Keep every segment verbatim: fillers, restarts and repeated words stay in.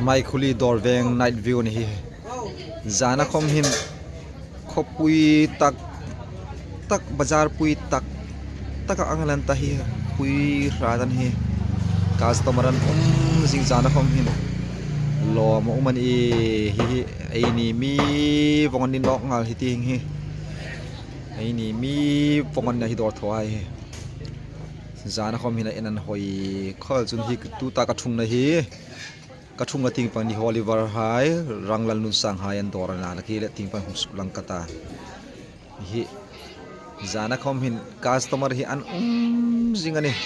Maikhuli dawr veng night view ni hi. Zana khom hin khawpui tak tak, bazar pui tak tak a ang lan ta hi, pui hrat a ni hi. Customer an um zing zana khom hin. Lawm a um a nih hi hi, eini mi vawng a ni nawk nghal hi ti hi. Eini mi vawng a ni hi dawr thaw hai hi. Zana khom hin a en an hoi khol chun hi tuta ka thungna hi. Ka thungna tieng pang ni Oliver hai, Ranglal Nunsang hai an dawr a na, la khi le tieng pang hung suk lang ka ta. Hi, zana khom hin customer hi an um zing a nih.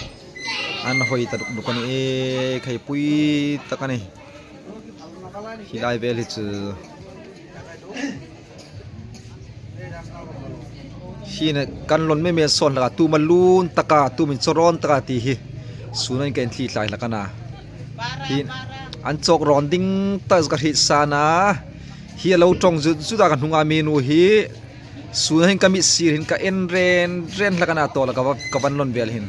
An hoi ta duk duk a nih, e, khawpui tak a nih. Hi lai vel hi chu. Hi na kan lawn me me sawn hlak a, tu ma lun taka, tu min chaw rawn taka ti hi. Sun an ka en thli thlai hlak a na. Hi an chawk rawn ding tak ka hriet sa na. Hi a lo ṭawng zut zut a ka hnunga mi nu hi. Sun hin ka mit sir hin ka en ren ren hlak a na, tawla ka va, ka van lawn vel hin.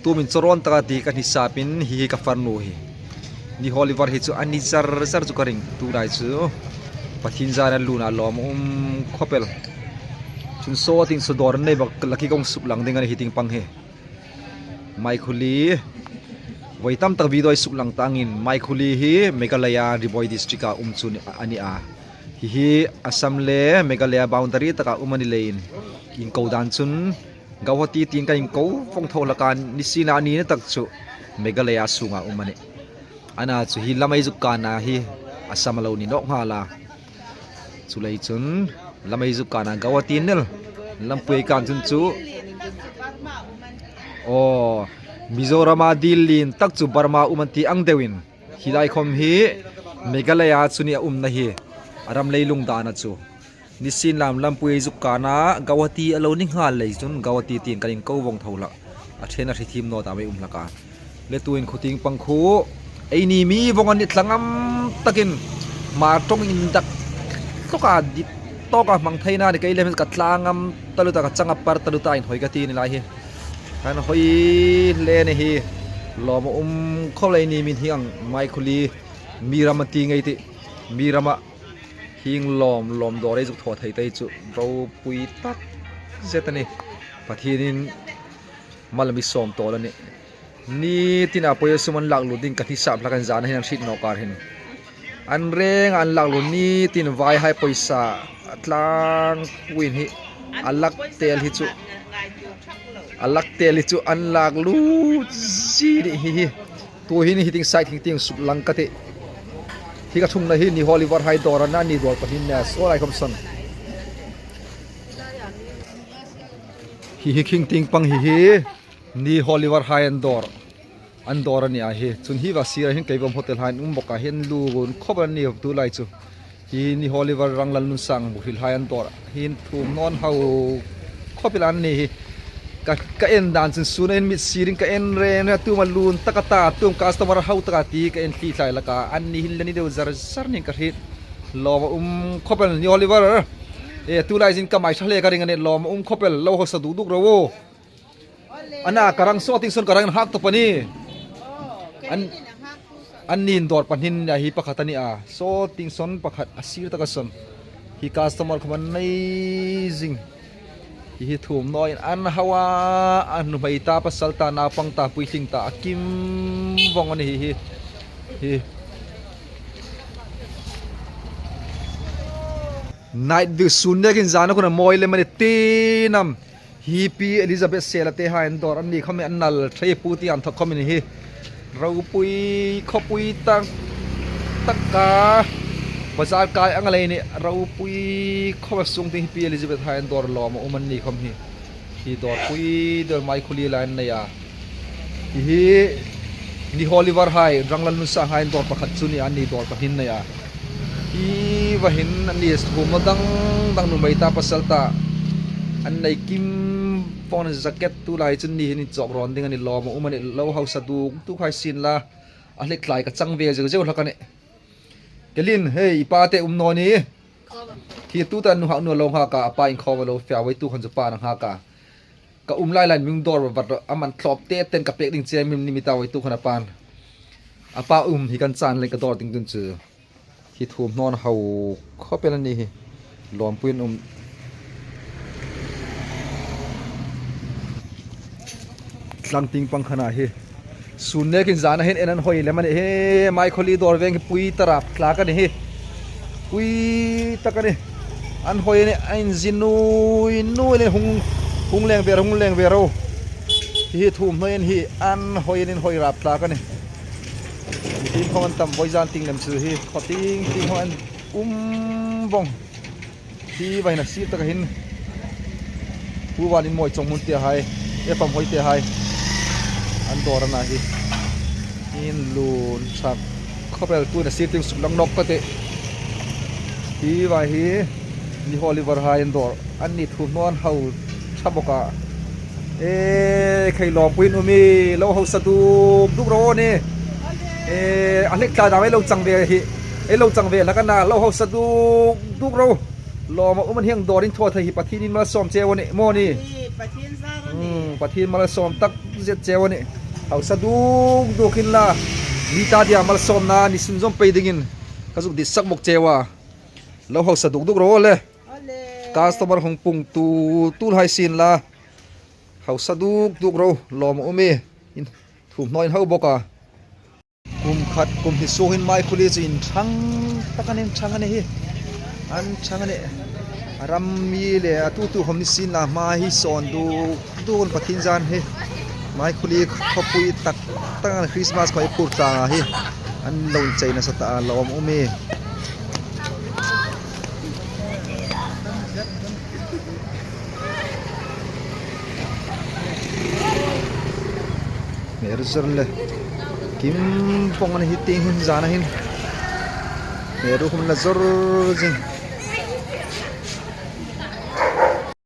Tu min chaw rawn taka ti ka hni sapin hi hi ka farnu hi. Ni Oliver hi chu a ni zar zar chu ka ring tu lai chu. Pathien zana luna lawm um khawp el. Chun saw tieng saw dawr nei bak la khi kong suk lang ding a ni hi tieng pang hi. Maikhuli. Voi tam tak video suk lang ta angin Maikhuli hi Meghalaya Ri Bhoi district a um chu a ni a. Hi hi Assam le Meghalaya boundary taka um a ni leiin. Inko dan chun Guwahati tiin kan inko vawng tho hlak a, nisina a nina tak chu Meghalaya sunga um a nih. A na chu hi Lamai zuk kana hi Assam a lo ni nawk nghal a. Chuleiin chun Lamai zuk kana Guwahati nel lampui kan chun chu, aw, Mizorama dil lien tak chu Burma um an ti ang deuin. Hi lai khom hi Meghalaya chu ni a umna hi a ram leilung dana chu. Nisin lam lampui zuk kana Guwahati a lo ni nghal lei chun Guwahati tiin kan inko vawng tho hlak. A ṭhen a hre thiem naw ta mei um hlak a. Le tuin khu tieng pang khu eini mi vawng an ni tla ngam takin Hmar ṭawng indak tawka dit tawka hmang theina ni kei lem ka tla ngam taluta, ka changa par taluta inhoi ka ti ni lai hi. An hoi hle ni hi. Lawm a um khawp lei ni min hi ang Maikhuli mi ram a ti ngei ti. Mi rama hieng lawm lawm dawr ei zuk thaw thei te chu ropui tak zet a nih. Pathienin mal mi sawm tawl a nih. Ni tina pawisa sum an lak lut ding ka hni sap hlak an zana hin an hriet nawk kar hin. An reng an lak lut ni tin vaihai pawisa a tlangpuiin hi a lak tel hi chu. A lak tel hi chu an lak lut zie nih hi hi. Tu hin hi tieng side hi tieng suk lang ka ti. Hi ka thungna hi ni Oliver hai dawr a na, ni dawr pahni a ni a, saw lai khom sawn. Hi hi khing tieng pang hi hi. Ni Oliver hai an dawr. An dawr a ni a hi. Chun hi va sira hin Keivom Hotel hai an um bawk a, hi an lu khawp an ni tu lai chu. Hi ni Oliver Ranglal Nunsang bu hril hai an dawr. Hi an thum naw an hau khawp el an ni hi. Ka, ka en dan chun sun a hin mit sirin ka en ren a, tuma lun taka ta, tum customer hau taka ti ka en thli thlai hlak a. An ni hin la ni deu zar zar ning ka hriet. Lawm a um khawp el ni Oliver. E, tu lai zin ka mai ṭha hle ka ring a nih, lawm a um khawp el, lo hausa duk duk ro. A na ka rang saw tieng sawn ka rang hak tawp a nih. An, an ni dawr pahni a ni a, hi pakhat a ni a. Saw tieng sawn pakhat a sir taka sawn. Hi customer khawm an nei zing. Hi hi thum naw in an hau a, a nuhmei ta, pasal ta, naupang ta, puitling ta, a kim vawng a ni hi hi. Hi. Night view sun nekin zana khun a mawi lem a ni ti nam. Hi Pi Elizabeth Sela te hai an dawr an ni khawm an nal thei pu ti an thawk khawm a ni hi. Ropui, khawpui tak tak a. Bazar kai ang a lei ni, ropui khawp a sung ti hi Pi Elizabeth hai an dawr lawm a um an ni khawm hi. Hi dawrpui dawr Maikhuli lai an nei a. Hi hi ni Oliver hai, Ranglal Nunsang hai an dawr pakhat chu ni, an ni dawr pahni an nei a. Hi va hin an ni thum naw dang dang, nuhmei ta pasal ta. An nei kim vawng a ni, jacket tu lai chun ni hin inchawk rawn ding a ni, lawm a um a ni, lo hausa duk duk hai sien la. A hlek tlai ka chang ve zeu zeu hlak a nih. Kelin, hei, i pa te um naw ni. Hi tuta nu hak nu lo nghak a, a pa in khawm a lo fe a, voi tu khan chu pa a nghak a. Ka um lai lai min dawr vat vat a, man thlawp te ten ka pek ding che min ni mi ta voi tu khan a pan. A pa um hi kan chan leng ka dawr ding tun chu. Hi thuomhnaw hau khawp el a ni hi. Lawmpuiin um. Tlang ting pang khan a hi. Sun nekin zana hin en an hoi lem a ni hi. Mai khawli dawr veng hi pui ta rap tlak a ni hi. Pui tak a ni. An hoi a ni, a inzin nuoi nuoi le hung, hung leng ve ro, hung leng ve ro. Hi thuomhnaw hi an hoi a ni, an hoi rap tlak a ni. Tin khawm an tam vawizan ting lem chu hi, khaw ting ting khawm an um vong. Hi vaina sir taka hin Pu Vaninmawi Chawngmun te hai, E Pamhoi te hai an dawr a na hi. Inlun chak khawp el, tuhin a sir tieng suklang nawk ka tih. Hi vai hi Ni Oliver hai an dawr. Anni thuomhnaw an hau ṭha bawk a. E, khei lawmpuiin um ie, lo hausa duk duk ro ni. E, a hlek tla dam ei lo chang ve hi. Ei lo chang ve hlak a na, lo hausa duk duk ro. Lawm a um an hang dawr in thaw thei hi Pathienin malsawm cheu a nih maw ni. Ni, Pathien zar a nih. Hmm, Pathien malsawm tak zet cheu a nih. Hausa duk duk inla. Ni ta dia malsawmna ni sunzawm pei dingin ka zuk dit sak bawk cheu a. Lo hausa duk duk ro le. Ole. Customer hung pung tul tul hai sien la. Hausa duk duk ro, lawm a um ie. In, thuomhnaw in hau bawk a. Kum khat, kum hni sung hin Maikhuli chu inṭhang tak a ni, inṭhang a ni hi. An ṭhang a nih. A ram mi le a tu tu khawm ni sien la, hma hi sawn duk duk an Pathien zan hi. Maikhuli khawpui tak tak an Christmas khaw ei phur tlang a hi. An lo inchei nasa ta a, lawm a um ie. Hmêr zor le. Kim pawng a ni hi tieng hin zana hin. Hmêr rukhum la zor zing.